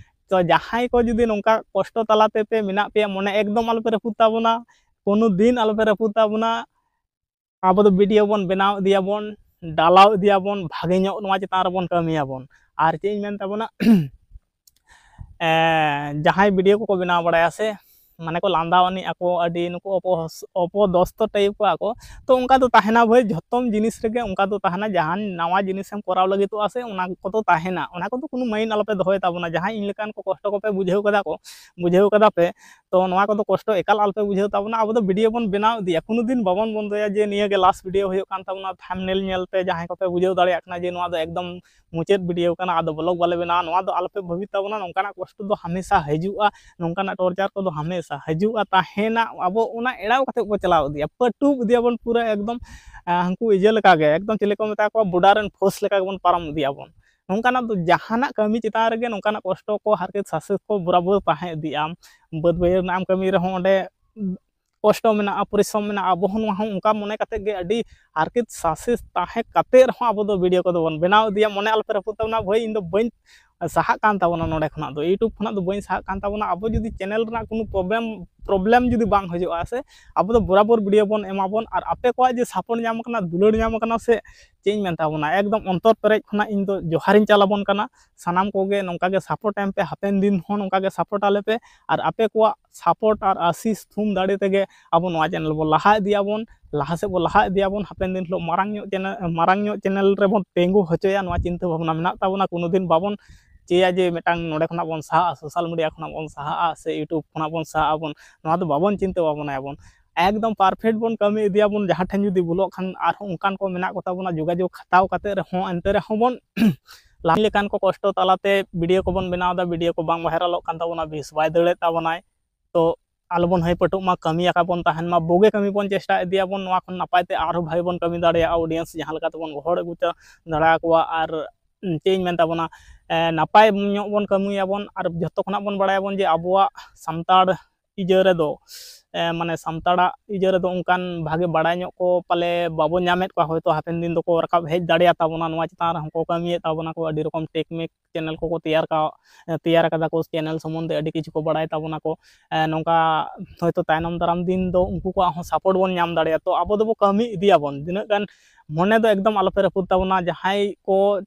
ᱛᱚ ᱡᱟᱦᱟᱸᱭ ᱠᱚ ᱡᱩᱫᱤ ᱱᱚᱝᱠᱟ ᱠᱚᱥᱴᱚ ᱛᱟᱞᱟᱛᱮ ᱯᱮ ᱢᱮᱱᱟᱜ ᱯᱮᱭᱟ, ᱢᱚᱱᱮ ᱮᱠᱫᱚᱢ ᱟᱞᱚᱯᱮ ᱨᱟᱹᱯᱩᱫ ᱛᱟᱵᱚᱱᱟ, ᱠᱳᱱᱳ ᱫᱤᱱ ᱟᱞᱚᱯᱮ ᱨᱟᱹᱯᱩᱫ ᱛᱟᱵᱚᱱᱟ᱾ ᱟᱵᱚ ᱫᱚ video ᱵᱚᱱ ᱵᱮᱱᱟᱣ ᱤᱫᱤᱭᱟᱵᱚᱱ, ᱰᱟᱞᱟᱣ ᱤᱫᱤᱭᱟᱵᱚᱱ, ᱵᱷᱟᱜᱮ ᱧᱚᱜ ᱱᱚᱣᱟ ᱪᱮᱛᱟᱱ ᱨᱮᱵᱚᱱ ᱠᱟᱹᱢᱤᱭᱟᱵᱚᱱ᱾ ᱟᱨ ᱪᱮᱫ ᱤᱧ ᱢᱮᱱ ᱛᱟᱵᱚᱱᱟ, ᱮᱸ, ᱡᱟᱦᱟᱸᱭ video ᱠᱚᱠᱚ ᱵᱮᱱᱟᱣ ᱵᱟᱲᱟᱭᱟ ᱥᱮ, ᱢᱟᱱᱮ ᱠᱚ ᱞᱟᱸᱫᱟ ᱟᱹᱱᱤᱡ ᱟᱠᱚ, ᱟᱹᱰᱤ ᱱᱩᱠᱩ ᱚᱯᱚᱦᱚᱥ-, ᱚᱯᱚᱫᱚᱥᱛᱚ type ᱠᱚᱣᱟ ᱠᱚ᱾ ᱛᱚ ᱚᱱᱠᱟ ᱫᱚ ᱛᱟᱦᱮᱱᱟ ᱵᱷᱟᱹᱭ, ᱡᱷᱚᱛᱚᱢ ᱡᱤᱱᱤᱥ ᱨᱮᱜᱮ ᱚᱱᱠᱟ ᱫᱚ ᱛᱟᱦᱮᱱᱟ᱾ ᱡᱟᱦᱟᱱ ᱱᱟᱣᱟ ᱡᱤᱱᱤᱥᱮᱢ ᱠᱚᱨᱟᱣ ᱞᱟᱹᱜᱤᱫᱚᱜᱼᱟ ᱥᱮ, ᱚᱱᱟ ᱠᱚᱫᱚ ᱛᱟᱦᱮᱱᱟ, ᱚᱱᱟ ᱠᱚᱫᱚ ᱠᱳᱱᱳ mind ᱟᱞᱚᱯᱮ ᱫᱚᱦᱚᱭ ᱛᱟᱵᱚᱱᱟ᱾ ᱡᱟᱦᱟᱸᱭ ᱤᱧ ᱞᱮᱠᱟᱱ ᱠᱚ ᱠᱚᱥᱴᱚ ᱠᱚᱯᱮ ᱵᱩᱡᱷᱟᱹᱣ ᱠᱟᱫᱟ ᱠᱚ, ᱵᱩᱡᱷᱟᱹᱣ ᱠᱟᱫᱟ ᱯᱮ, ᱛᱚ ᱱᱚᱣᱟ ᱠᱚᱫᱚ ᱠᱚᱥᱴᱚ ᱮᱠᱟᱞ ᱟᱞᱚᱯᱮ ᱵᱩᱡᱷᱟᱹᱣ ᱛᱟᱵᱚᱱᱟ᱾ ᱟᱵᱚ ᱫᱚ video ᱵᱚᱱ ᱵᱮᱱᱟᱣ ᱤᱫᱤᱭᱟ, ᱠᱳᱱᱳ ᱫᱤᱱ ᱵᱟᱵᱚᱱ ᱵᱚᱱᱫᱚᱭᱟ ᱡᱮ ᱱᱤᱭᱟᱹ ᱜᱮ last video ᱦᱩᱭᱩᱜ ᱠᱟᱱ ᱛᱟᱵᱚᱱᱟ᱾ Thumbnail ᱧᱮᱞᱛᱮ ᱡᱟᱦᱟᱸᱭ ᱠᱚᱯᱮ ᱵᱩᱡᱷᱟᱹᱣ ᱫᱟᱲᱮᱭᱟᱜ ᱠᱟᱱᱟ ᱡᱮ ᱱᱚᱣᱟ ᱫᱚ ᱮᱠᱫᱚᱢ ᱢᱩᱪᱟᱹᱫ video ᱠᱟᱱᱟ, ᱟᱫᱚ vlog ᱵᱟᱞᱮ ᱵᱮᱱᱟᱣᱟ, ᱱᱚᱣᱟ ᱫᱚ ᱟᱞᱚᱯᱮ ᱵᱷᱟᱹᱵᱤᱛ ᱛᱟᱵᱚᱱᱟ᱾ ᱱᱚᱝᱠᱟᱱᱟᱜ ᱠᱚᱥᱴᱚ ᱫᱚ ᱦᱟᱢᱮᱥᱟ ᱦᱤᱡᱩᱜᱼᱟ, ᱱᱚᱝᱠᱟᱱᱟᱜ torture ᱠᱚᱫᱚ ᱦᱟᱢᱮᱥᱟ ᱦᱤᱡᱩᱜᱼᱟ, ᱛᱟᱦᱮᱱᱟ᱾ ᱟᱵᱚ ᱚᱱᱟ ᱮᱲᱟᱣ ᱠᱟᱛᱮ ᱵᱚ ᱪᱟᱞᱟᱣ ᱤᱫᱤᱭᱟ, ᱯᱟᱹᱴᱩᱵ ᱤᱫᱤᱭᱟᱵᱚᱱ ᱯᱩᱨᱟᱹ ᱮᱠᱫᱚᱢ, ᱟᱸ, ᱦᱟᱱᱠᱩ ᱤᱭᱟᱹ ᱞᱮᱠᱟᱜᱮ, ᱮᱠᱫᱚᱢ ᱪᱤᱞᱤ ᱠᱚ ᱢᱮᱛᱟ ᱠᱚᱣᱟ, border ᱨᱮᱱ ᱯᱷᱳᱨᱥ ᱞᱮᱠᱟ ᱜᱮᱵᱚᱱ ᱯᱟᱨᱚᱢ ᱤᱫᱤᱭᱟᱵᱚᱱ᱾ ᱱᱚᱝᱠᱟᱱᱟᱜ ᱫᱚ ᱡᱟᱦᱟᱱᱟᱜ ᱠᱟᱹᱢᱤ ᱪᱮᱛᱟᱱ ᱨᱮᱜᱮ ᱱᱚᱝᱠᱟᱱᱟᱜ ᱠᱚᱥᱴᱚ ᱠᱚ, ᱦᱟᱨᱠᱮᱛ ᱥᱟᱥᱮᱛ ᱠᱚ ᱵᱚᱨᱟᱵᱚᱨ ᱛᱟᱦᱮᱸ ᱤᱫᱤᱜᱼᱟ᱾ ᱵᱟᱹᱫᱽ ᱵᱟᱹᱭᱦᱟᱹᱲ ᱨᱮᱱᱟᱜ ᱮᱢ ᱠᱟᱹᱢᱤ ᱨᱮᱦᱚᱸ ᱚᱸᱰᱮ ᱠᱚᱥᱴᱚ ᱢᱮᱱᱟᱜᱼᱟ, ᱯᱚᱨᱤᱥᱨᱚᱢ ᱢᱮᱱᱟᱜᱼᱟ᱾ ᱟᱵᱚ ᱦᱚᱸ ᱱᱚᱣᱟ ᱦᱚᱸ ᱚᱱᱠᱟ ᱢᱚᱱᱮ ᱠᱟᱛᱮ ᱜᱮ, ᱟᱹᱰᱤ ᱦᱟᱨᱠᱮᱛ ᱥᱟᱥᱮᱛ ᱛᱟᱦᱮᱸ ᱠᱟᱛᱮ ᱨᱮᱦᱚᱸ ᱟᱵᱚ ᱫᱚ video ᱠᱚᱫᱚ ᱵᱚᱱ ᱵᱮᱱᱟᱣ ᱤᱫᱤᱭᱟ᱾ ᱢᱚᱱᱮ ᱟᱞᱚᱯᱮ ᱨᱟᱹᱯᱩᱫ ᱛᱟᱵᱚᱱᱟ ᱵᱷᱟᱹᱭ, ᱤᱧ ᱫᱚ ᱵᱟᱹᱧ ᱥᱟᱦᱟᱜ ᱠᱟᱱ ᱛᱟᱵᱚᱱᱟ ᱱᱚᱰᱮ ᱠᱷᱚᱱᱟᱜ ᱫᱚ, YouTube ᱠᱷᱚᱱᱟᱜ ᱫᱚ ᱵᱟᱹᱧ ᱥᱟᱦᱟᱜ ᱠᱟᱱ ᱛᱟᱵᱚᱱᱟ᱾ ᱟᱵᱚ ᱡᱩᱫᱤ channel ᱨᱮᱱᱟᱜ ᱠᱳᱱᱳ problem problem ᱡᱩᱫᱤ ᱵᱟᱝ ᱦᱤᱡᱩᱜᱼᱟ ᱥᱮ, ᱟᱵᱚ ᱫᱚ ᱵᱚᱨᱟᱵᱚᱨ video ᱵᱚᱱ ᱮᱢᱟᱵᱚᱱ᱾ ᱟᱨ ᱟᱯᱮ ᱠᱚᱣᱟᱜ ᱡᱮ support ᱧᱟᱢ ᱠᱟᱱᱟ, ᱫᱩᱞᱟᱹᱲ ᱧᱟᱢ ᱠᱟᱱᱟ ᱥᱮ, ᱪᱮᱫ ᱤᱧ ᱢᱮᱱ ᱛᱟᱵᱚᱱᱟ, ᱮᱠᱫᱚᱢ ᱚᱱᱛᱚᱨ ᱯᱮᱨᱮᱡ ᱠᱷᱚᱱᱟᱜ ᱤᱧ ᱫᱚ ᱡᱚᱦᱟᱨᱤᱧ ᱪᱟᱞ ᱟᱵᱚᱱ ᱠᱟᱱᱟ᱾ ᱥᱟᱱᱟᱢ ᱠᱚᱜᱮ ᱱᱚᱝᱠᱟ ᱜᱮ support ᱮᱢ ᱯᱮ, ᱦᱟᱯᱮᱱ ᱫᱤᱱ ᱦᱚᱸ ᱱᱚᱝᱠᱟ ᱜᱮ support ᱟᱞᱮ ᱯᱮ᱾ ᱟᱨ ᱟᱯᱮ ᱠᱚᱣᱟᱜ support ᱟᱨ ᱟᱥᱤᱥ ᱛᱷᱩᱢ ᱫᱟᱲᱮ ᱛᱮᱜᱮ ᱟᱵᱚ ᱱᱚᱣᱟ channel ᱵᱚᱱ ᱞᱟᱦᱟ ᱤᱫᱤᱭᱟᱵᱚᱱ, ᱞᱟᱦᱟ ᱥᱮᱫ ᱵᱚᱱ ᱞᱟᱦᱟ ᱤᱫᱤᱭᱟᱵᱚᱱ, ᱦᱟᱯᱮᱱ ᱫᱤᱱ ᱦᱤᱞᱳᱜ ᱢᱟᱨᱟᱝ ᱧᱚᱜ channel, ᱢᱟᱨᱟᱝ ᱧᱚᱜ channel ᱨᱮᱵᱚᱱ ᱛᱤᱸᱜᱩ ᱦᱚᱪᱚᱭᱟ, ᱱᱚᱣᱟ ᱪᱤᱱᱛᱟᱹ ᱵᱷᱟᱵᱽᱱᱟ ᱢᱮᱱᱟᱜ ᱛᱟᱵᱚᱱᱟ᱾ ᱠᱳᱱᱳ ᱫᱤᱱ ᱵᱟᱵᱚᱱ ᱪᱟᱹᱭᱟ ᱡᱮ ᱢᱤᱫᱴᱟᱝ ᱱᱚᱰᱮ ᱠᱷᱚᱱᱟᱜ ᱵᱚᱱ ᱥᱟᱦᱟᱜᱼᱟ, social media ᱠᱷᱚᱱᱟᱜ ᱵᱚᱱ ᱥᱟᱦᱟᱜᱼᱟ ᱥᱮ YouTube ᱠᱷᱚᱱᱟᱜ ᱵᱚᱱ ᱥᱟᱦᱟᱜ ᱟᱵᱚᱱ, ᱱᱚᱣᱟ ᱫᱚ ᱵᱟᱵᱚᱱ ᱪᱤᱱᱛᱟᱹ ᱵᱷᱟᱵᱽᱱᱟᱭᱟᱵᱚᱱ᱾ ᱮᱠᱫᱚᱢ perfect ᱵᱚᱱ ᱠᱟᱹᱢᱤ ᱤᱫᱤᱭᱟᱵᱚᱱ, ᱡᱟᱦᱟᱸ ᱴᱷᱮᱱ ᱡᱩᱫᱤ ᱵᱷᱩᱞᱚᱜ ᱠᱷᱟᱱ ᱟᱨᱦᱚᱸ ᱚᱱᱠᱟᱱ ᱠᱚ ᱢᱮᱱᱟᱜ ᱠᱚᱛᱟ ᱵᱚᱱᱟ ᱡᱳᱜᱟᱡᱳᱜᱽ ᱦᱟᱛᱟᱣ ᱠᱟᱛᱮ ᱨᱮᱦᱚᱸ, ᱮᱱᱛᱮ ᱨᱮᱦᱚᱸ ᱵᱚᱱ ᱞᱟᱦᱟ ᱞᱮᱠᱟᱱ ᱠᱚ ᱠᱚᱥᱴᱚ ᱛᱟᱞᱟᱛᱮ video ᱠᱚᱵᱚᱱ ᱵᱮᱱᱟᱣ ᱮᱫᱟ, video ᱠᱚ ᱵᱟᱝ viralᱚᱜ ᱠᱟᱱ ᱛᱟᱵᱚᱱᱟ, views ᱵᱟᱭ ᱫᱟᱹᱲᱮᱫ ᱛᱟᱵᱚᱱᱟᱭ᱾ ᱛᱚ ᱟᱞᱚᱵᱚᱱ ᱦᱟᱹᱭ ᱯᱟᱹᱴᱩᱜ ᱢᱟ, ᱠᱟᱹᱢᱤ ᱟᱠᱟ ᱵᱚᱱ ᱛᱟᱦᱮᱱ ᱢᱟ, ᱵᱩᱜᱤ ᱠᱟᱹᱢᱤ ᱵᱚᱱ ᱪᱮᱥᱴᱟ ᱤᱫᱤᱭᱟᱵᱚᱱ, ᱱᱚᱣᱟ ᱠᱷᱚᱱ ᱱᱟᱯᱟᱭ ᱛᱮ ᱟᱨᱦᱚᱸ ᱵᱷᱟᱜᱮ ᱵᱚᱱ ᱠᱟᱹᱢᱤ ᱫᱟᱲᱮᱭᱟᱜᱼᱟ, audience ᱡᱟᱦᱟᱸ ᱞᱮᱠᱟ ᱛᱮᱵᱚᱱ ᱜᱚᱦᱚᱲ ᱟᱹᱜᱩ ᱪᱟ-, ᱫᱟᱲᱮ ᱟᱠᱚᱣᱟ᱾ ᱟᱨ ᱪᱮᱫ ᱤᱧ ᱢᱮᱱ ᱛᱟᱵᱚᱱᱟ, ᱮ, ᱱᱟᱯᱟᱭ ᱧᱚᱜ ᱵᱚᱱ ᱠᱟᱹᱢᱤᱭᱟᱵᱚᱱ᱾ ᱟᱨ ᱡᱚᱛᱚ ᱠᱷᱚᱱᱟᱜ ᱵᱚᱱ ᱵᱟᱲᱟᱭᱟᱵᱚᱱ ᱡᱮ ᱟᱵᱚᱣᱟᱜ ᱥᱟᱱᱛᱟᱲ ᱤᱭᱟᱹ ᱨᱮᱫᱚ, ᱮ, ᱢᱟᱱᱮ ᱥᱟᱱᱛᱟᱲᱟᱜ ᱤᱭᱟᱹ ᱨᱮᱫᱚ ᱚᱱᱠᱟᱱ ᱵᱷᱟᱜᱮ ᱵᱟᱲᱟᱭ ᱧᱚᱜ ᱠᱚ ᱯᱟᱞᱮ ᱵᱟᱵᱚᱱ ᱧᱟᱢᱮᱫ ᱠᱚᱣᱟ, ᱦᱚᱭᱛᱳ ᱦᱟᱯᱮᱱ ᱫᱤᱱ ᱫᱚᱠᱚ ᱨᱟᱠᱟᱵ ᱦᱮᱡ ᱫᱟᱲᱮᱭᱟᱛᱟ ᱵᱚᱱᱟ, ᱱᱚᱣᱟ ᱪᱮᱛᱟᱱ ᱨᱮᱦᱚᱸ ᱠᱚ ᱠᱟᱹᱢᱤᱭᱮᱫ ᱛᱟᱵᱚᱱᱟ ᱠᱚ, ᱟᱹᱰᱤ ᱨᱚᱠᱚᱢ technique channel ᱠᱚᱠᱚ ᱛᱮᱭᱟᱨ ᱠᱟᱣ-, ᱛᱮᱭᱟᱨ ᱟᱠᱟᱫᱟ ᱠᱚ, channel ᱥᱚᱢᱵᱚᱱᱫᱷᱮ ᱟᱹᱰᱤ ᱠᱤᱪᱷᱩ ᱠᱚ ᱵᱟᱲᱟᱭ ᱛᱟᱵᱚᱱᱟ ᱠᱚ᱾ ᱮ, ᱱᱚᱝᱠᱟ ᱦᱚᱭᱛᱳ ᱛᱟᱭᱱᱚᱢ ᱫᱟᱨᱟᱢ ᱫᱤᱱ ᱫᱚ ᱩᱱᱠᱩ ᱠᱚᱣᱟᱜ ᱦᱚᱸ support ᱵᱚᱱ ᱧᱟᱢ ᱫᱟᱲᱮᱭᱟᱜᱼᱟ᱾ ᱛᱚ ᱟᱵᱚ ᱫᱚᱵᱚ ᱠᱟᱹᱢᱤ ᱤᱫᱤᱭᱟᱵᱚᱱ, ᱛᱤᱱᱟᱹᱜ ᱜᱟᱱ ᱢᱚᱱᱮ ᱫᱚ ᱮᱠᱫᱚᱢ ᱟᱞᱚᱯᱮ ᱨᱟᱹᱯᱩᱫ ᱛᱟᱵᱚᱱᱟ᱾ ᱡᱟᱦᱟᱸᱭ ᱠᱚ,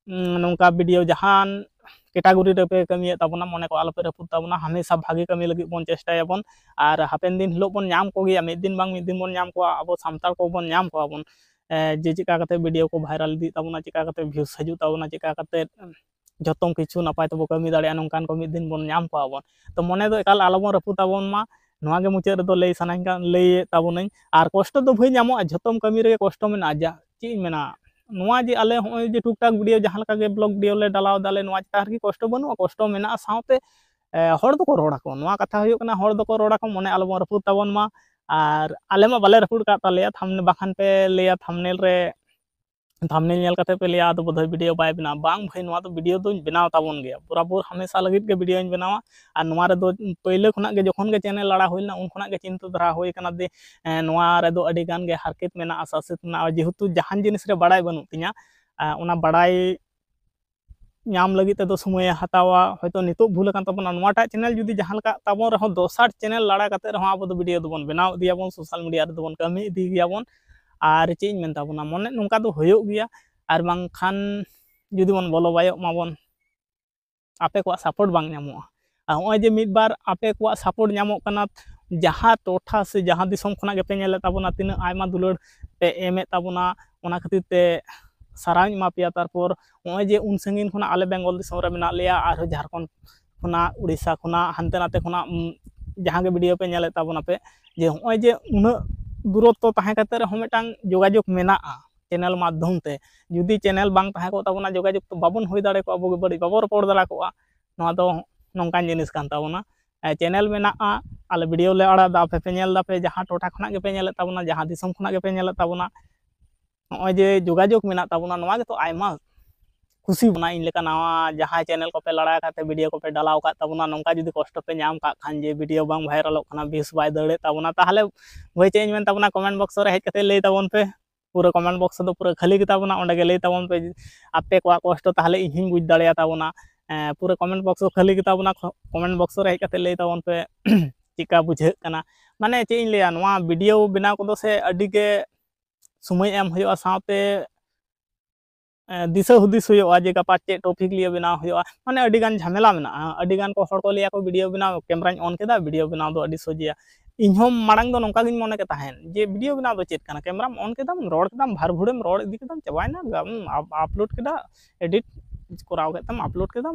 ᱩᱸ, ᱱᱚᱝᱠᱟ video ᱡᱟᱦᱟᱱ category ᱨᱮᱯᱮ ᱠᱟᱹᱢᱤᱭᱮᱫ ᱛᱟᱵᱚᱱᱟ, ᱢᱚᱱᱮ ᱠᱚ ᱟᱞᱚᱯᱮ ᱨᱟᱹᱯᱩᱫ ᱛᱟᱵᱚᱱᱟ, ᱦᱟᱢᱮᱥᱟ ᱵᱷᱟᱜᱮ ᱠᱟᱹᱢᱤ ᱞᱟᱹᱜᱤᱫ ᱵᱚᱱ ᱪᱮᱥᱴᱟᱭᱟᱵᱚᱱ᱾ ᱟᱨ ᱦᱟᱯᱮᱱ ᱫᱤᱱ ᱦᱤᱞᱳᱜ ᱵᱚᱱ ᱧᱟᱢ ᱠᱚᱜᱮᱭᱟ, ᱢᱤᱫ ᱫᱤᱱ ᱵᱟᱝ ᱢᱤᱫ ᱫᱤᱱ ᱵᱚᱱ ᱧᱟᱢ ᱠᱚᱣᱟ, ᱟᱵᱚ ᱥᱟᱱᱛᱟᱲ ᱠᱚᱵᱚᱱ ᱧᱟᱢ ᱠᱚᱣᱟ ᱵᱚᱱ᱾ ᱮ, ᱡᱮ ᱪᱮᱠᱟ ᱠᱟᱛᱮ video ᱠᱚ viral ᱤᱫᱤᱜ ᱛᱟᱵᱚᱱᱟ, ᱪᱮᱠᱟ ᱠᱟᱛᱮ views ᱦᱤᱡᱩᱜ ᱛᱟᱵᱚᱱᱟ, ᱪᱮᱠᱟ ᱠᱟᱛᱮ ᱡᱚᱛᱚᱢ ᱠᱤᱪᱷᱩ ᱱᱟᱯᱟᱭ ᱛᱮᱵᱚ ᱠᱟᱹᱢᱤ ᱫᱟᱲᱮᱭᱟᱜᱼᱟ, ᱱᱚᱝᱠᱟᱱ ᱠᱚ ᱢᱤᱫ ᱫᱤᱱ ᱵᱚᱱ ᱧᱟᱢ ᱠᱚᱣᱟ ᱵᱚᱱ᱾ ᱛᱚ ᱢᱚᱱᱮ ᱫᱚ ᱮᱠᱟᱞ ᱟᱞᱚᱵᱚᱱ ᱨᱟᱹᱯᱩᱫ ᱛᱟᱵᱚᱱ ᱢᱟ, ᱱᱚᱣᱟ ᱜᱮ ᱢᱩᱪᱟᱹᱫ ᱨᱮᱫᱚ ᱞᱟᱹᱭ ᱥᱟᱱᱟᱧ ᱠᱟᱱ, ᱞᱟᱹᱭᱮᱫ ᱛᱟᱵᱚᱱᱟᱹᱧ᱾ ᱟᱨ ᱠᱚᱥᱴᱚ ᱫᱚ ᱵᱷᱟᱹᱭ ᱧᱟᱢᱚᱜᱼᱟ, ᱡᱷᱚᱛᱚᱢ ᱠᱟᱹᱢᱤ ᱨᱮᱜᱮ ᱠᱚᱥᱴᱚ ᱢᱮᱱᱟᱜᱼᱟ᱾ ᱡᱟ, ᱪᱮᱫ ᱤᱧ ᱢᱮᱱᱟ, ᱱᱚᱣᱟ ᱡᱮ ᱟᱞᱮ ᱦᱚᱸᱜᱼᱚᱭ ᱡᱮ ᱴᱩᱠ ᱴᱟᱠ video ᱡᱟᱦᱟᱸ ᱞᱮᱠᱟ ᱜᱮ vlog video ᱞᱮ ᱰᱟᱞᱟᱣ ᱫᱟᱞᱮ, ᱱᱚᱣᱟ ᱪᱮᱛᱟᱱ ᱨᱮᱜᱮ ᱠᱚᱥᱴᱚ ᱵᱟᱹᱱᱩᱜᱼᱟ? ᱠᱚᱥᱴᱚ ᱢᱮᱱᱟᱜᱼᱟ, ᱥᱟᱶᱛᱮ, ᱮ, ᱦᱚᱲ ᱫᱚᱠᱚ ᱨᱚᱲ ᱟᱠᱚ᱾ ᱱᱚᱣᱟ ᱠᱟᱛᱷᱟ ᱦᱩᱭᱩᱜ ᱠᱟᱱᱟ, ᱦᱚᱲ ᱫᱚᱠᱚ ᱨᱚᱲ ᱟᱠᱚ, ᱢᱚᱱᱮ ᱟᱞᱚᱵᱚᱱ ᱨᱟᱹᱯᱩᱫ ᱛᱟᱵᱚᱱ ᱢᱟ᱾ ᱟᱨ ᱟᱞᱮ ᱢᱟ ᱵᱟᱞᱮ ᱨᱟᱹᱯᱩᱫ ᱟᱠᱟᱫ ᱛᱟᱞᱮᱭᱟ, ᱛᱷᱟᱢ-, ᱵᱟᱠᱷᱟᱱ ᱯᱮ ᱞᱟᱹᱭᱟ thumbnail ᱨᱮ, thumbnail ᱧᱮᱞ ᱠᱟᱛᱮ ᱯᱮ ᱞᱟᱹᱭᱟ, "ᱟᱫᱚ ᱵᱳᱫᱷᱚᱭ video ᱵᱟᱭ ᱵᱮᱱᱟᱣᱟ᱾" ᱵᱟᱝ ᱵᱷᱟᱹᱭ, ᱱᱚᱣᱟ ᱫᱚ video ᱫᱚᱧ ᱵᱮᱱᱟᱣ ᱛᱟᱵᱚᱱ ᱜᱮᱭᱟ, ᱵᱚᱨᱟᱵᱚᱨ ᱦᱟᱢᱮᱥᱟ ᱞᱟᱹᱜᱤᱫ ᱜᱮ videoᱧ ᱵᱮᱱᱟᱣᱟ᱾ ᱟᱨ ᱱᱚᱣᱟ ᱨᱮᱫᱚ ᱯᱳᱭᱞᱳ ᱠᱷᱚᱱᱟᱜ ᱜᱮ, ᱡᱚᱠᱷᱚᱱ ᱜᱮ channel ᱟᱲᱟᱜ ᱦᱩᱭ ᱞᱮᱱᱟ, ᱩᱱ ᱠᱷᱚᱱᱟᱜ ᱜᱮ ᱪᱤᱱᱛᱟᱹ ᱫᱷᱟᱨᱟ ᱦᱩᱭ ᱠᱟᱱᱟ ᱡᱮ, ᱮᱸ, ᱱᱚᱣᱟ ᱨᱮᱫᱚ ᱟᱹᱰᱤ ᱜᱟᱱ ᱜᱮ ᱦᱟᱨᱠᱮᱛ ᱢᱮᱱᱟᱜᱼᱟ, ᱥᱟᱥᱮᱛ ᱢᱮᱱᱟᱜᱼᱟ, ᱡᱮᱦᱮᱛᱩ ᱡᱟᱦᱟᱱ ᱡᱤᱱᱤᱥ ᱨᱮ ᱵᱟᱲᱟᱭ ᱵᱟᱹᱱᱩᱜ ᱛᱤᱧᱟ᱾ ᱟᱸ, ᱚᱱᱟ ᱵᱟᱲᱟᱭ ᱧᱟᱢ ᱞᱟᱹᱜᱤᱫ ᱛᱮᱫᱚ ᱥᱚᱢᱚᱭᱮ ᱦᱟᱛᱟᱣᱟ᱾ ᱦᱚᱭᱛᱳ ᱱᱤᱛᱚᱜ ᱵᱷᱩᱞ ᱟᱠᱟᱱ ᱛᱟᱵᱚᱱᱟ, ᱱᱚᱣᱟᱴᱟᱜ ᱪᱮᱱᱮᱞ ᱡᱩᱫᱤ ᱡᱟᱦᱟᱸ ᱞᱮᱠᱟ ᱛᱟᱵᱚᱱ ᱨᱮᱦᱚᱸ, ᱫᱚᱥᱟᱨ ᱪᱮᱱᱮᱞ ᱞᱟᱲᱟ ᱠᱟᱛᱮ ᱨᱮᱦᱚᱸ ᱟᱵᱚ ᱫᱚ ᱵᱷᱤᱰᱤᱭᱳ ᱫᱚᱵᱚᱱ ᱵᱮᱱᱟᱣ ᱤᱫᱤᱭᱟᱵᱚᱱ, ᱥᱳᱥᱟᱞ ᱢᱤᱰᱤᱭᱟ ᱨᱮᱫᱚ ᱵᱚᱱ ᱠᱟᱹᱢᱤ ᱤᱫᱤ ᱜᱮᱭᱟᱵᱚᱱ᱾ ᱟᱨ ᱪᱮᱫ ᱤᱧ ᱢᱮᱱ ᱛᱟᱵᱚᱱᱟ, ᱢᱚᱱᱮ ᱱᱚᱝᱠᱟ ᱫᱚ ᱦᱩᱭᱩᱜ ᱜᱮᱭᱟ᱾ ᱟᱨ ᱵᱟᱝᱠᱷᱟᱱ ᱡᱩᱫᱤ ᱵᱚᱱ ᱵᱚᱞᱚ ᱵᱟᱭᱚᱜ ᱢᱟᱵᱚᱱ, ᱟᱯᱮ ᱠᱚᱣᱟᱜ ᱥᱟᱯᱳᱨᱴ ᱵᱟᱝ ᱧᱟᱢᱚᱜᱼᱟ᱾ ᱟᱨ ᱱᱚᱜᱼᱚᱭ ᱡᱮ ᱢᱤᱫ ᱵᱟᱨ ᱟᱯᱮ ᱠᱚᱣᱟᱜ ᱥᱟᱯᱳᱨᱴ ᱧᱟᱢᱚᱜ ᱠᱟᱱᱟ, ᱡᱟᱦᱟᱸ ᱴᱚᱴᱷᱟ ᱥᱮ ᱡᱟᱦᱟᱸ ᱫᱤᱥᱚᱢ ᱠᱷᱚᱱᱟᱜ ᱜᱮᱯᱮ ᱧᱮᱞᱮᱫ ᱛᱟᱵᱚᱱᱟ, ᱛᱤᱱᱟᱹᱜ ᱟᱭᱢᱟ ᱫᱩᱞᱟᱹᱲ ᱯᱮ ᱮᱢᱮᱫ ᱛᱟᱵᱚᱱᱟ, ᱚᱱᱟ ᱠᱷᱟᱹᱛᱤᱨ ᱛᱮ ᱥᱟᱨᱦᱟᱣ ᱤᱧ ᱮᱢᱟ ᱯᱮᱭᱟ᱾ ᱛᱟᱨᱯᱚᱨ ᱱᱚᱜᱼᱚᱭ ᱡᱮ ᱩᱱ ᱥᱟᱺᱜᱤᱧ ᱠᱷᱚᱱᱟᱜ ᱟᱞᱮ ᱵᱮᱝᱜᱚᱞ ᱫᱤᱥᱚᱢ ᱨᱮ ᱢᱮᱱᱟᱜ ᱞᱮᱭᱟ, ᱟᱨᱦᱚᱸ ᱡᱷᱟᱲᱠᱷᱚᱸᱰ ᱠᱷᱚᱱᱟᱜ, ᱩᱲᱤᱥᱥᱟ ᱠᱷᱚᱱᱟᱜ, ᱦᱟᱱᱛᱮ ᱱᱟᱛᱮ ᱠᱷᱚᱱᱟᱜ, ᱩᱢ, ᱡᱟᱦᱟᱸ ᱜᱮ ᱵᱷᱤᱰᱤᱭᱳ ᱯᱮ ᱧᱮᱞᱮᱫ ᱛᱟᱵᱚᱱᱟ ᱯᱮ, ᱡᱮ ᱱᱚᱜᱼᱚᱭ ᱡᱮ ᱩᱱᱟᱹᱜ ᱫᱩᱨᱚᱛᱛᱚ ᱛᱟᱦᱮᱸ ᱠᱟᱛᱮ ᱨᱮᱦᱚᱸ ᱢᱤᱫᱴᱟᱝ ᱡᱳᱜᱟᱡᱳᱜᱽ ᱢᱮᱱᱟᱜᱼᱟ ᱪᱮᱱᱮᱞ ᱢᱟᱫᱽᱫᱷᱚᱢ ᱛᱮ᱾ ᱡᱩᱫᱤ ᱪᱮᱱᱮᱞ ᱵᱟᱝ ᱛᱟᱦᱮᱸ ᱠᱚᱜ ᱛᱟᱵᱚᱱᱟ, ᱡᱳᱜᱟᱡᱳᱜᱽ ᱛᱚ ᱵᱟᱵᱚᱱ ᱦᱩᱭ ᱫᱟᱲᱮ ᱠᱚᱜᱼᱟ, ᱵᱩᱜᱤ ᱵᱟᱹᱲᱤᱡ ᱵᱟᱵᱚᱱ ᱨᱚᱯᱚᱲ ᱫᱟᱲᱮ ᱠᱚᱜᱼᱟ᱾ ᱱᱚᱣᱟ ᱫᱚ ᱱᱚᱝᱠᱟᱱ ᱡᱤᱱᱤᱥ ᱠᱟᱱ ᱛᱟᱵᱚᱱᱟ᱾ ᱮ, ᱪᱮᱱᱮᱞ ᱢᱮᱱᱟᱜᱼᱟ, ᱟᱞᱮ ᱵᱷᱤᱰᱤᱭᱳ ᱞᱮ ᱟᱲᱟᱜ ᱮᱫᱟ, ᱟᱯᱮ ᱯᱮ ᱧᱮᱞ ᱮᱫᱟ ᱯᱮ, ᱡᱟᱦᱟᱸ ᱴᱚᱴᱷᱟ ᱠᱷᱚᱱᱟᱜ ᱜᱮᱯᱮ ᱧᱮᱞᱮᱫ ᱛᱟᱵᱚᱱᱟ, ᱡᱟᱦᱟᱸ ᱫᱤᱥᱚᱢ ᱠᱷᱚᱱᱟᱜ ᱜᱮᱯᱮ ᱧᱮᱞᱮᱫ ᱛᱟᱵᱚᱱᱟ, ᱱᱚᱜᱼᱚᱭ ᱡᱮ ᱡᱳᱜᱟᱡᱳᱜᱽ ᱢᱮᱱᱟᱜ ᱛᱟᱵᱚᱱᱟ, ᱱᱚᱣᱟ ᱜᱮᱛᱚ ᱟᱭᱢᱟ ᱠᱩᱥᱤ ᱵᱚᱱᱟ᱾ ᱤᱧ ᱞᱮᱠᱟ ᱱᱟᱣᱟ ᱡᱟᱦᱟᱸᱭ ᱪᱮᱱᱮᱞ ᱠᱚᱯᱮ ᱞᱟᱲᱟ ᱟᱠᱟᱫ ᱛᱮ ᱵᱷᱤᱰᱤᱭᱳ ᱠᱚᱯᱮ ᱰᱟᱞᱟᱣ ᱟᱠᱟᱫ ᱛᱟᱵᱚᱱᱟ, ᱱᱚᱝᱠᱟ ᱡᱩᱫᱤ ᱠᱚᱥᱴᱚ ᱯᱮ ᱧᱟᱢ ᱠᱟᱜ ᱠᱷᱟᱱ ᱡᱮ ᱵᱷᱤᱰᱤᱭᱳ ᱵᱟᱝ ᱵᱷᱟᱭᱨᱟᱞᱚᱜ ᱠᱟᱱᱟ, ᱵᱷᱤᱭᱩᱥ ᱵᱟᱭ ᱫᱟᱹᱲᱮᱫ ᱛᱟᱵᱚᱱᱟ, ᱛᱟᱦᱚᱞᱮ ᱵᱷᱟᱹᱭ ᱪᱮᱫ ᱤᱧ ᱢᱮᱱ ᱛᱟᱵᱚᱱᱟ, ᱠᱚᱢᱮᱱᱴ ᱵᱚᱠᱥ ᱨᱮ ᱦᱮᱡ ᱠᱟᱛᱮ ᱞᱟᱹᱭ ᱛᱟᱵᱚᱱ ᱯᱮ᱾ ᱯᱩᱨᱟᱹ ᱠᱚᱢᱮᱱᱴ ᱵᱚᱠᱥ ᱫᱚ ᱯᱩᱨᱟᱹ ᱠᱷᱟᱹᱞᱤ ᱜᱮᱛᱟ ᱵᱚᱱᱟ, ᱚᱸᱰᱮ ᱜᱮ ᱞᱟᱹᱭ ᱛᱟᱵᱚᱱ ᱯᱮ ᱟᱯᱮ ᱠᱚᱣᱟᱜ ᱠᱚᱥᱴᱚ, ᱛᱟᱦᱚᱞᱮ ᱤᱧ ᱦᱚᱸᱧ ᱵᱩᱡᱽ ᱫᱟᱲᱮᱭᱟᱜ ᱛᱟᱵᱚᱱᱟ᱾ ᱮᱸ, ᱯᱩᱨᱟᱹ ᱠᱚᱢᱮᱱᱴ ᱵᱚᱠᱥ ᱠᱷᱟᱹᱞᱤ ᱜᱮᱛᱟ ᱵᱚᱱᱟ, ᱠᱚᱢᱮᱱᱴ ᱵᱚᱠᱥ ᱨᱮ ᱦᱮᱡ ᱠᱟᱛᱮ ᱞᱟᱹᱭ ᱛᱟᱵᱚᱱ ᱯᱮ ᱪᱮᱫᱠᱟ ᱵᱩᱡᱷᱟᱹᱜ ᱠᱟᱱᱟ᱾ ᱢᱟᱱᱮ ᱪᱮᱫ ᱤᱧ ᱞᱟᱹᱭᱟ, ᱱᱚᱣᱟ ᱵᱷᱤᱰᱤᱭᱳ ᱵᱮᱱᱟᱣ ᱠᱚᱫᱚ ᱥᱮ ᱟᱹᱰᱤ ᱜᱮ ᱥᱚᱢᱚᱭ ᱮᱢ ᱦᱩᱭᱩᱜᱼᱟ, ᱥᱟᱶᱛᱮ ᱮᱸ, ᱫᱤᱥᱟᱹ ᱦᱩᱫᱤᱥ ᱦᱩᱭᱩᱜᱼᱟ ᱡᱮ ᱜᱟᱯᱟ ᱪᱮᱫ ᱴᱚᱯᱤᱠ ᱞᱤᱭᱮ ᱵᱮᱱᱟᱣ ᱦᱩᱭᱩᱜᱼᱟ᱾ ᱢᱟᱱᱮ ᱟᱹᱰᱤ ᱜᱟᱱ ᱡᱷᱟᱢᱮᱞᱟ ᱢᱮᱱᱟᱜᱼᱟ᱾ ᱟᱹᱰᱤ ᱜᱟᱱ ᱠᱚ ᱦᱚᱲ ᱠᱚ ᱞᱟᱹᱭᱟ ᱠᱚ ᱵᱷᱤᱰᱤᱭᱳ ᱵᱮᱱᱟᱣ, ᱠᱮᱢᱨᱟᱧ ᱚᱱ ᱠᱮᱫᱟ, ᱵᱷᱤᱰᱤᱭᱳ ᱵᱮᱱᱟᱣ ᱫᱚ ᱟᱹᱰᱤ ᱥᱚᱡᱷᱮᱭᱟ᱾ ᱤᱧ ᱦᱚᱸ ᱢᱟᱲᱟᱝ ᱫᱚ ᱱᱚᱝᱠᱟ ᱜᱤᱧ ᱢᱚᱱᱮ ᱠᱮ ᱛᱟᱦᱮᱸᱫ ᱡᱮ ᱵᱷᱤᱰᱤᱭᱳ ᱵᱮᱱᱟᱣ ᱫᱚ ᱪᱮᱫ ᱠᱟᱱᱟ, ᱠᱮᱢᱨᱟᱢ ᱚᱱ ᱠᱮᱫᱟᱢ, ᱨᱚᱲ ᱠᱮᱫᱟᱢ, ᱵᱷᱟᱨ ᱵᱷᱩᱲᱮᱢ ᱨᱚᱲ ᱤᱫᱤ ᱠᱮᱫᱟᱢ, ᱪᱟᱵᱟᱭᱮᱱᱟ, ᱟᱯᱞᱳᱰ ᱠᱮᱫᱟ, ᱮᱰᱤᱴ ᱠᱚᱨᱟᱣ ᱠᱮᱫ ᱛᱟᱢ, ᱟᱯᱞᱳᱰ ᱠᱮᱫᱟᱢ,